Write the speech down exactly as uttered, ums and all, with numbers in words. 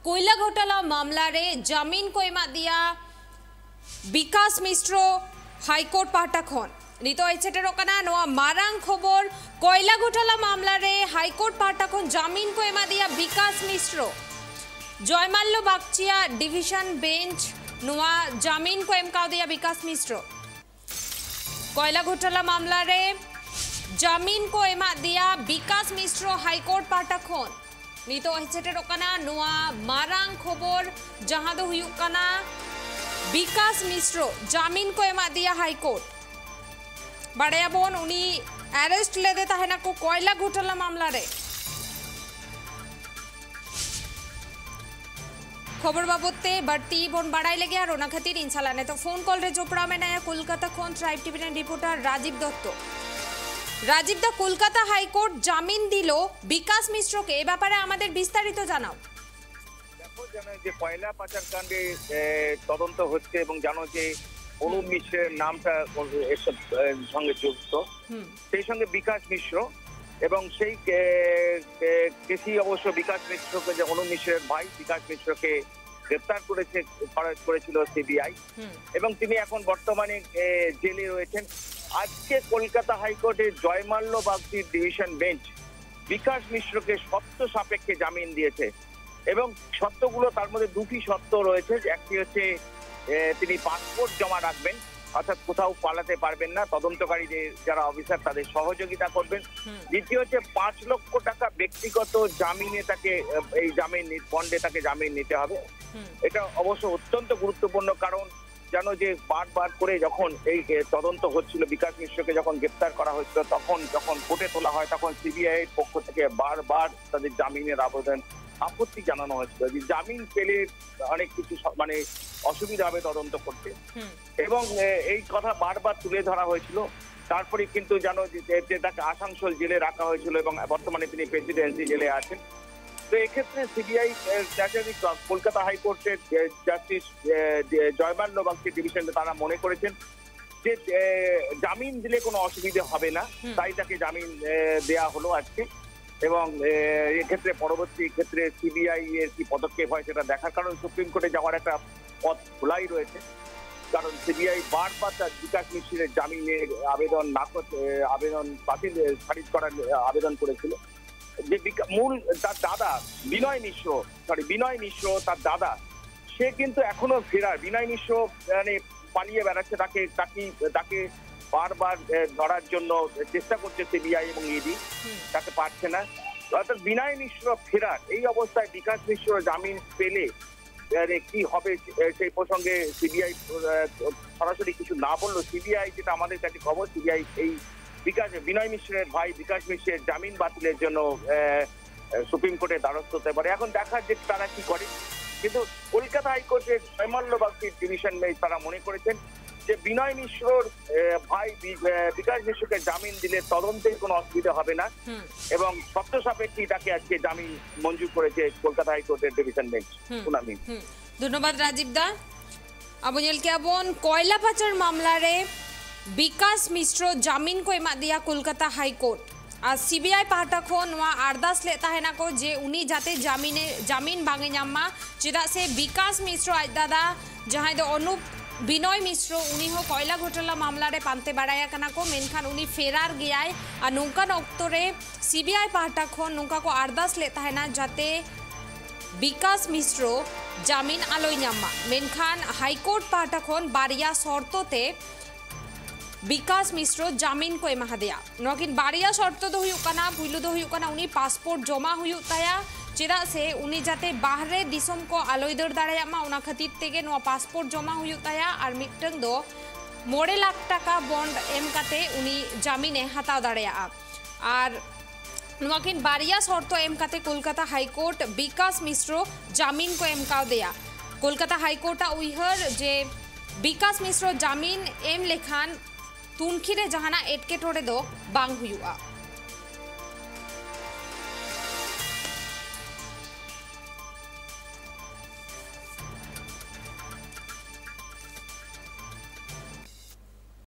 ᱠᱚᱭᱞᱟ ᱜᱷᱚᱴᱟᱞᱟ ᱢᱟᱢᱞᱟ ᱨᱮ ᱡᱟᱢᱤᱱ ᱠᱚ ᱮᱢᱟᱫ ᱫᱮᱭᱟ ᱵᱤᱠᱟᱥ ᱢᱤᱥᱨᱚ ᱦᱟᱭᱠᱳᱨᱴ ᱯᱟᱦᱴᱟ ᱠᱷᱚᱱ᱾ ᱱᱤᱛᱚᱜ ᱦᱮᱡ ᱥᱮᱴᱮᱨᱚᱜ ᱠᱟᱱᱟ ᱱᱚᱣᱟ ᱢᱟᱨᱟᱝ ᱠᱷᱚᱵᱚᱨ, ᱠᱚᱭᱞᱟ ᱜᱷᱚᱴᱟᱞᱟ ᱢᱟᱢᱞᱟ ᱨᱮ ᱦᱟᱭᱠᱳᱨᱴ ᱯᱟᱦᱴᱟ ᱠᱷᱚᱱ ᱡᱟᱢᱤᱱ ᱠᱚ ᱮᱢᱟᱫᱮᱭᱟ ᱵᱤᱠᱟᱥ ᱢᱤᱥᱨᱚ᱾ ᱡᱚᱭᱢᱟᱞᱞᱚ ᱵᱟᱜᱪᱤᱭᱟ ᱰᱤᱵᱷᱤᱥᱚᱱ ᱵᱮᱧᱪ ᱱᱚᱣᱟ ᱡᱟᱢᱤᱱ ᱠᱚ ᱮᱢ ᱠᱟᱣᱫᱮᱭᱟ ᱵᱤᱠᱟᱥ ᱢᱤᱥᱨᱚ᱾ ᱠᱚᱭᱞᱟ ᱜᱷᱚᱴᱟᱞᱟ ᱢᱟᱢᱞᱟ ᱨᱮ ᱡᱟᱢᱤᱱ ᱠᱚ ᱮᱢᱟᱫ ᱫᱮᱭᱟ ᱵᱤᱠᱟᱥ ᱢᱤᱥᱨᱚ ᱦᱟᱭᱠᱳᱨᱴ ᱯᱟᱦᱴᱟ ᱠᱷᱚᱱ᱾ ᱱᱤᱛᱚᱜ ᱦᱮᱡ ᱥᱮᱴᱮᱨᱚᱜ ᱠᱟᱱᱟ ᱱᱚᱣᱟ ᱢᱟᱨᱟᱝ ᱠᱷᱚᱵᱚᱨ, ᱡᱟᱦᱟᱸ ᱫᱚ ᱦᱩᱭᱩᱜ ᱠᱟᱱᱟ ᱵᱤᱠᱟᱥ ᱢᱤᱥᱨᱚ ᱡᱟᱢᱤᱱ ᱠᱚ ᱮᱢᱟᱫ ᱫᱮᱭᱟ ᱦᱟᱭᱠᱳᱨᱴ᱾ ᱵᱟᱲᱟᱭᱟᱵᱚᱱ ᱩᱱᱤ ᱟᱨᱮᱥᱴ ᱞᱮᱫᱮ ᱛᱟᱦᱮᱱᱟᱠᱚ ᱠᱚᱭᱞᱟ ᱜᱷᱚᱴᱟᱞᱟ ᱢᱟᱢᱞᱟ ᱨᱮ᱾ ᱠᱷᱚᱵᱚᱨ ᱵᱟᱵᱚᱛ ᱛᱮ ᱵᱟᱹᱲᱛᱤ ᱵᱚᱱ ᱵᱟᱲᱟᱭ ᱞᱮᱜᱮ ᱟᱨ ᱚᱱᱟ ᱠᱷᱟᱹᱛᱤᱨ ᱤᱧ ᱥᱟᱞᱟᱜ ᱱᱤᱛᱚᱜ ᱯᱷᱳᱱ ᱠᱚᱞ ᱨᱮ ᱡᱚᱯᱲᱟᱣ ᱢᱮᱱᱟᱭᱟ ᱠᱳᱞᱠᱟᱛᱟ ᱠᱷᱚᱱ ᱴᱨᱟᱭᱤᱵ ᱴᱤᱵᱷᱤ ᱨᱮᱱ ᱨᱤᱯᱳᱨᱴᱟᱨ ᱨᱟᱡᱤᱵ ᱫᱚᱛᱛᱚ᱾ রাজীব দা, কলকাতা হাইকোর্ট জামিন দিল বিকাশ মিশ্রকে, এ ব্যাপারে আমাদের বিস্তারিত জানাও। দেখো, জানো যে কয়লা পাচার কাণ্ডে এ, তদন্ত হচ্ছে এবং জানো যে অনুপ মিশ্রের নামটা এসব এ, সঙ্গে যুক্ত। সেই সঙ্গে বিকাশ মিশ্র এবং সেই এ, এ, কেসি অবশ্য বিকাশ মিশ্রকে, যে অনুপ মিশ্রের ভাই বিকাশ মিশ্রকে গ্রেপ্তার করেছে, করা- করেছিল সিবিআই। এবং তিনি এখন বর্তমানে এ, জেলে রয়েছেন। আজকে কলকাতা হাইকোর্টের জয়মাল্য বাগচির ডিভিশন বেঞ্চ বিকাশ মিশ্রকে শর্ত সাপেক্ষে জামিন দিয়েছে এবং শর্তগুলো, তার মধ্যে দুটি শর্ত রয়েছে। একটি হচ্ছে এ, তিনি পাসপোর্ট জমা রাখবেন, অর্থাৎ কোথাও পালাতে পারবেন না, তদন্তকারী যে যারা অফিসার তাদের সহযোগিতা করবেন। দ্বিতীয় হচ্ছে পাঁচ লক্ষ টাকা ব্যক্তিগত জামিনে তাকে এ, এই জামিন নি- বন্ডে তাকে জামিন নিতে হবে। এটা অবশ্য অত্যন্ত গুরুত্বপূর্ণ, কারণ জানো যে বারবার করে যখন এই এ, তদন্ত হচ্ছিল, বিকাশ মিশ্রকে যখন গ্রেপ্তার করা হয়েছিল, তখন যখন কোর্টে তোলা হয়, তখন সিবিআই এর পক্ষ থেকে বারবার তাদের জামিনের আবেদন, আপত্তি জানানো হয়েছিল যে জামিন পেলে অনেক কিছু স- মানে অসুবিধা হবে তদন্ত করতে। এবং এ, এই কথা বারবার তুলে ধরা হয়েছিল। তারপরে কিন্তু জানো যে যে তাকে আসানসোল জেলে রাখা হয়েছিল এবং বর্তমানে তিনি প্রেসিডেন্সি জেলে আছেন। তো এক্ষেত্রে সিবিআই, কলকাতা হাইকোর্টের জাস্টিস জয়মাল্য বাগচি ডিভিশনে তারা মনে করেছেন যে এ, জামিন দিলে কোনো অসুবিধে হবে না, তাই তাকে জামিন এ, দেয়া হলো আজকে। এবং এক্ষেত্রে পরবর্তী ক্ষেত্রে সিবিআই এর কি পদক্ষেপ হয় সেটা দেখার, কারণ সুপ্রিম কোর্টে যাওয়ার একটা পথ খোলাই রয়েছে। কারণ সিবিআই বারবার তার বিকাশ মিশ্রের জামিনের আবেদন নাকচ, আবেদন বাতিল, খারিজ করার আবেদন করেছিল। যে মূল তার দাদা বিনয় মিশ্র, সরি, বিনয় মিশ্র তার দাদা, সে কিন্তু এখনো ফেরার। বিনয় মিশ্র মানে পালিয়ে বেড়াচ্ছে, তাকে তাকে তাকে বারবার ধরার জন্য চেষ্টা করছে সিবিআই এবং ইডি, তাকে পাচ্ছে না। অর্থাৎ বিনয় মিশ্র ফেরার। এই অবস্থায় বিকাশ মিশ্র জামিন পেলে কি হবে সেই প্রসঙ্গে সিবিআই সরাসরি কিছু না বললো। সিবিআই, যেটা আমাদের কাছে খবর, সিবিআই এই বিকাশ, বিনয় মিশ্রের ভাই বিকাশ মিশ্রের জামিন বাতিলের জন্য সুপ্রিম কোর্টের দ্বারস্থ হতে পারে। এখন দেখা যে তারা কি করে। কিন্তু কলকাতা হাইকোর্টের ছয় মল্লবাগ ডিভিশন বেঞ্চ তারা মনে করেছেন যে বিনয় মিশ্রর ভাই বিকাশ মিশ্রকে জামিন দিলে তদন্তে কোনো অসুবিধা হবে না এবং শর্ত সাপেক্ষে তাকে আজকে জামিন মঞ্জুর করেছে কলকাতা হাইকোর্টের ডিভিশন বেঞ্চ। শুনানি। ধন্যবাদ রাজীব দা। ᱟᱵᱚ ᱧᱮᱞ ᱠᱮᱜᱼᱟ ᱵᱚᱱ ᱠᱚᱭᱞᱟ ᱯᱟᱪᱟᱨ ᱢᱟᱢᱞᱟ ᱨᱮ ᱵᱤᱠᱟᱥ ᱢᱤᱥᱨᱚ ᱡᱟᱢᱤᱱ ᱠᱚ ᱮᱢᱟᱫᱮᱭᱟ ᱠᱳᱞᱠᱟᱛᱟ ᱦᱟᱭ ᱠᱳᱨᱴ᱾ ᱟᱨ ᱥᱤᱵᱤᱟᱭ ᱯᱟᱦᱴᱟ ᱠᱷᱚᱱ ᱱᱚᱣᱟ ᱟᱨᱫᱟᱥ ᱞᱮᱫ ᱛᱟᱦᱮᱱᱟᱠᱚ ᱡᱮ ᱩᱱᱤ ᱡᱟᱛᱮ ᱡᱟᱢᱤᱱᱮ ᱡᱟᱢᱤᱱ ᱵᱟᱝ ᱮ ᱧᱟᱢ ᱢᱟ, ᱪᱮᱫᱟᱜ ᱥᱮ ᱵᱤᱠᱟᱥ ᱢᱤᱥᱨᱚ ᱟᱡ ᱫᱟᱫᱟ ᱡᱟᱦᱟᱸᱭ ᱫᱚ ᱚᱱᱩᱯ ᱵᱤᱱᱚᱭ ᱢᱤᱥᱨᱚ, ᱩᱱᱤ ᱦᱚᱸ ᱠᱚᱭᱞᱟ ᱜᱷᱚᱴᱟᱞᱟ ᱢᱟᱢᱞᱟ ᱨᱮ ᱯᱟᱱᱛᱮ ᱵᱟᱲᱟᱭᱟ ᱠᱟᱱᱟ ᱠᱚ, ᱢᱮᱱᱠᱷᱟᱱ ᱩᱱᱤ ᱯᱷᱮᱨᱟᱨ ᱜᱮᱭᱟᱭ᱾ ᱟᱨ ᱱᱚᱝᱠᱟᱱ ᱚᱠᱛᱚ ᱨᱮ ᱥᱤᱵᱤᱟᱭ ᱯᱟᱦᱴᱟ ᱠᱷᱚᱱ ᱱᱚᱝᱠᱟ ᱠᱚ ᱟᱨᱫᱟᱥ ᱞᱮᱫ ᱛᱟᱦᱮᱱᱟ ᱡᱟᱛᱮ ᱵᱤᱠᱟᱥ ᱢᱤᱥᱨᱚ ᱡᱟᱢᱤᱱ ᱟᱞᱚᱭ ᱧᱟᱢ ᱢᱟ, ᱢᱮᱱᱠᱷᱟᱱ ᱦᱟᱭᱠᱳᱨᱴ ᱯᱟᱦᱴᱟ ᱠᱷᱚᱱ ᱵᱟᱨᱭᱟ ᱥᱚᱨᱛᱚ ᱛᱮ ᱵᱤᱠᱟᱥ ᱢᱤᱥᱨᱚ ᱡᱟᱢᱤᱱ ᱠᱚ ᱮᱢᱟ ᱦᱟᱫᱮᱭᱟ᱾ ᱱᱚᱣᱟ ᱠᱤᱱ ᱵᱟᱨᱭᱟ ᱥᱚᱨᱛᱚ ᱫᱚ ᱦᱩᱭᱩᱜ ᱠᱟᱱᱟ, ᱯᱩᱭᱞᱩ ᱫᱚ ᱦᱩᱭᱩᱜ ᱠᱟᱱᱟ ᱩᱱᱤ ᱯᱟᱥᱯᱳᱨᱴ ᱡᱚᱢᱟ ᱦᱩᱭᱩᱜ ᱛᱟᱭᱟ, ᱪᱮᱫᱟᱜ ᱥᱮ ᱩᱱᱤ ᱡᱟᱛᱮ ᱵᱟᱦᱨᱮ ᱫᱤᱥᱚᱢ ᱠᱚ ᱟᱞᱚᱭ ᱫᱟᱹᱲ ᱫᱟᱲᱮᱭᱟᱜ ᱢᱟ, ᱚᱱᱟ ᱠᱷᱟᱹᱛᱤᱨ ᱛᱮᱜᱮ ᱱᱚᱣᱟ ᱯᱟᱥᱯᱳᱨᱴ ᱡᱚᱢᱟ ᱦᱩᱭᱩᱜ ᱛᱟᱭᱟ᱾ ᱟᱨ ᱢᱤᱫᱴᱟᱝ ᱫᱚ ᱢᱚᱬᱮ ᱞᱟᱠᱷ ᱴᱟᱠᱟ ᱵᱚᱱᱰ ᱮᱢ ᱠᱟᱛᱮ ᱩᱱᱤ ᱡᱟᱢᱤᱱᱮ ᱦᱟᱛᱟᱣ ᱫᱟᱲᱮᱭᱟᱜᱼᱟ᱾ ᱟᱨ ᱱᱚᱣᱟ ᱠᱤᱱ ᱵᱟᱨᱭᱟ ᱥᱚᱨᱛᱚ ᱮᱢ ᱠᱟᱛᱮ ᱠᱳᱞᱠᱟᱛᱟ ᱦᱟᱭᱠᱳᱨᱴ ᱵᱤᱠᱟᱥ ᱢᱤᱥᱨᱚ ᱡᱟᱢᱤᱱ ᱠᱚ ᱮᱢ ᱠᱟᱣᱫᱮᱭᱟ᱾ ᱠᱳᱞᱠᱟᱛᱟ ᱦᱟᱭᱠᱳᱨᱴ ᱟᱜ ᱩᱭᱦᱟᱹᱨ ᱡᱮ ᱵᱤᱠᱟᱥ ᱢᱤᱥᱨᱚ ᱡᱟᱢᱤᱱ ᱮᱢ ᱞᱮᱠᱷᱟᱱ ᱛᱩᱱᱠᱷᱤ ᱨᱮ ᱡᱟᱦᱟᱱᱟᱜ ᱮᱴᱠᱮᱴᱚᱬᱮ ᱫᱚ ᱵᱟᱝ ᱦᱩᱭᱩᱜᱼᱟ᱾